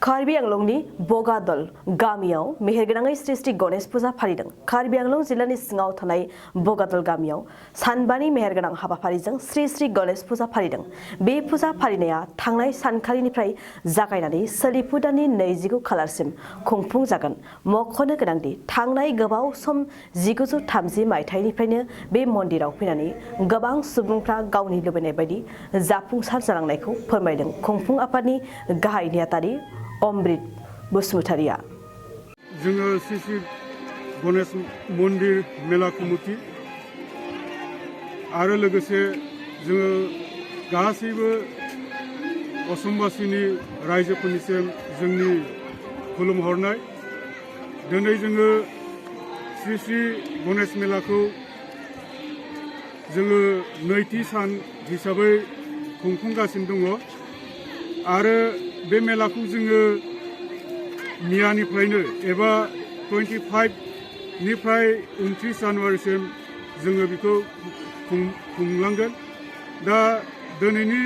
कार्बि आंलंनि बगादल गामियाव मेहेरगोनाङै श्री श्री गणेश फुजा फालिदों। कार्बि आंलं जिल्लानि सिङाव थानाय बगादल गामियाव सानबानि मेहेरगोनां हाबाफारिजों श्री श्री गणेश फुजा फालिदों। बे फुजा फालिनाया थांनाय सानखालिनिफ्राय जागायनानै सोलिफु दाननि 29 खालारसिम खुंफुंजागोन। मख'नो गोनांदि थांनाय गोबाव सम 1930 मायथाइनिफ्रायनो बे मन्दिराव फैनानै गोबां सुबुंफ्रा गावनि लुबैनाय बायदि जाफुंसार जालांनायखौ फोरमायदों। खुंफुं आफादनि गाहाय नेहाथारि अमृत बसुमतारिया। जोङो श्री श्री गणेश मन्दिर मेला कमिटि आरो लोगोसे जोङो गासैबो असमबासिनि रायजोफोरनिसिम जोंनि खुलुमहरनाय। दिनै जोङो श्री श्री गणेश मेलाखौ जोङो नैथि सान हिसाबै खुंफुंगासिनो दङ आरो बे मेलाखौ जोङो मियानिफ्रायनो एबा 25 निफ्राय 29 जानुवारिसिम जोङो बेखौ खुंलांगोन। दा दिनैनि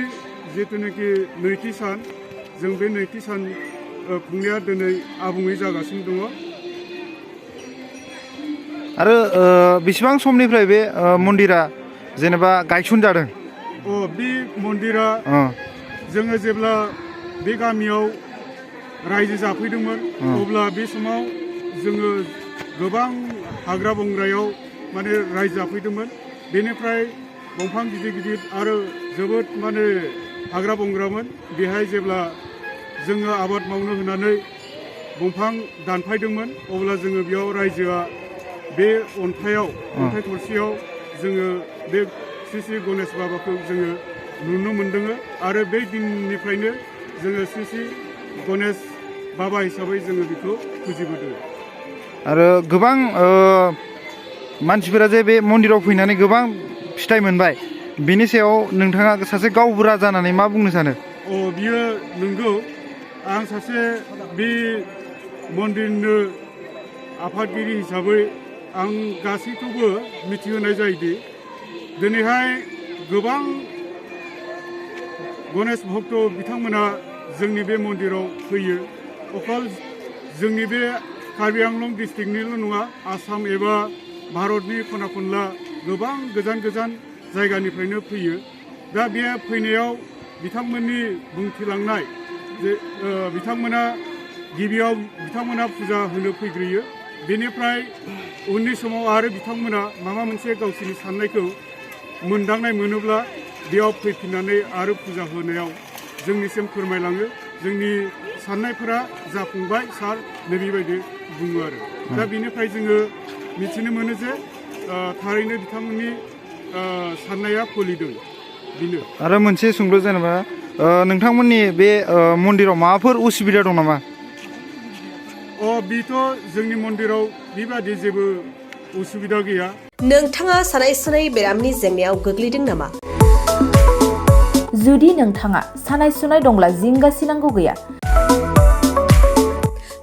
जितुनाखि नैथि सान, जों बे नैथि सान खुंनाया दिनै आबुङै जागासिनो दङ। आरो बेसेबां समनिफ्राय बे मन्दिरा जेनेबा गायसनजादों? बे मन्दिरा जोङो जेब्ला बे गामियाव रायजो जाफैदोंमोन अब्ला बे समाव जोङो गोबां हाग्रा बंग्रायाव माने रायजो जाफैदोंमोन। बेनिफ्राय दंफां गिदिर गिदिर आरो जोबोद माने हाग्रा बंग्रामोन। बेहाय जेब्ला जोङो आबाद मावनो होनानै दंफां दानफायदोंमोन अब्ला जोङो बेयाव रायजोआ बे अन्थाइ थरसेयाव जोङो बे श्री श्री गणेश बाबाखौ जोङो नुनो मोन्दों आरो बे दिननिफ्रायनो जोङो श्री श्री गणेश बाबा हिसाबै जोङो बेखौ फुजिबोदों। आरो गोबां मानसिफोरा जे बे मन्दिराव फैनानै गोबां फिथाइ मोनबाय, बेनि सायाव नोंथाङा सासे गावबुरा जानानै मा बुंनो सानो? बियो नंगौ। आं सासे बे मन्दिरनो आफादगिरि हिसाबै आं गासैखौबो मिथिहोनाय जायोदि दिनैहाय गोबां गणेश भक्त बिथांमोना जोंनि बे मन्दिराव फैयो। अकल जोंनि बे कार्बि आंलं डिस्ट्रिक्टनिल' नङा, आसाम एबा भारतनि खना खनला गोबां गोजान गोजान जायगानिफ्रायनो फैयो। दा बे फैनायाव बिथांमोननि बुंथिलांनाय जे बिथांमोना गिबियाव बिथांमोना फुजा होनो फैग्रोयो। बेनिफ्राय उननि समाव आरो बिथांमोना माबा मोनसे गावसोरनि साननायखौ मोनदांनाय मोनोब्ला बेयाव फैफिननानै आरो फुजा होनायाव जोंनिसिम फोरमायलाङो। जोंनि साननायफोरा जाफुंबाय सार नैबेबायदि बुङो आरो। दा बेनिफ्राय जोङो मिथिनो मोनो जे थारैनो बिथांमोननि साननाया फलिदों बेनो। आरो मोनसे सोंलु, जेनेबा नोंथांमोननि बे मन्दिराव माबाफोर उसुबिदा दं नामा? बेथ' जोंनि मन्दिराव बेबादि जेबो उसुबिदा गैया। नोंथाङा सानाय सुनाय बेरामनि जेंनायाव गोग्लैदों नामा? जुदि नोंथाङा सानाय सुनाय दंब्ला जिंगासिनांगौ गैया।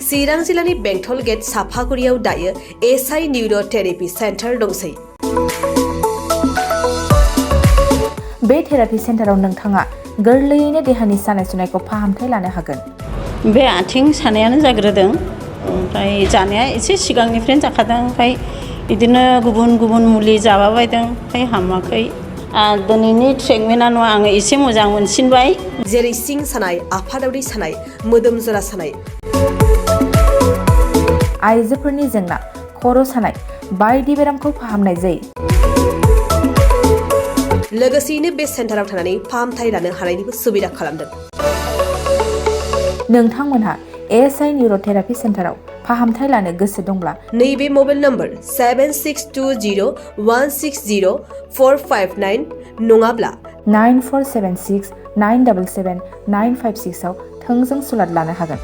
चिरां जिल्लानि बेंटल गेट साफागुरियाव दायो एसआइ निउर' थेरापि सेन्टार दंसै। बे थेरापि सेन्टाराव नोंथाङा गोरलैयैनो देहानि सानाय सुनायखौ फाहामथाय लानो हागोन। बे आथिं सानायानो जाग्रोदों, ओमफ्राय जानाया एसे सिगांनिफ्रायनो जाखादों, ओमफ्राय बिदिनो गुबुन गुबुन मुलि जाबाबायदों, ओमफ्राय हामाखै। दिनैनि ट्रिटमेन्टआ नङा, आङो एसे मोजां मोनसिनबाय। जेरै सिं सानाय, आफादावरि सानाय, मोदोम जरा सानाय, आइजोफोरनि जेंना, खर' सानाय बायदि बेरामखौ फाहामनाय जायो। लोगोसेयैनो बे सेन्टाराव थानानै फाहामथाय लानो हानायनिबो सुबिदा खालामदों। नोंथांमोनहा एसआइ निउर' थेरापि सेन्टाराव फाहामथाय लानो गोसो दंब्ला नैबे मबाइल नम्बर 7620160459 नङाब्ला 9476977956 आव थोंजों सुलाद लानो हागोन।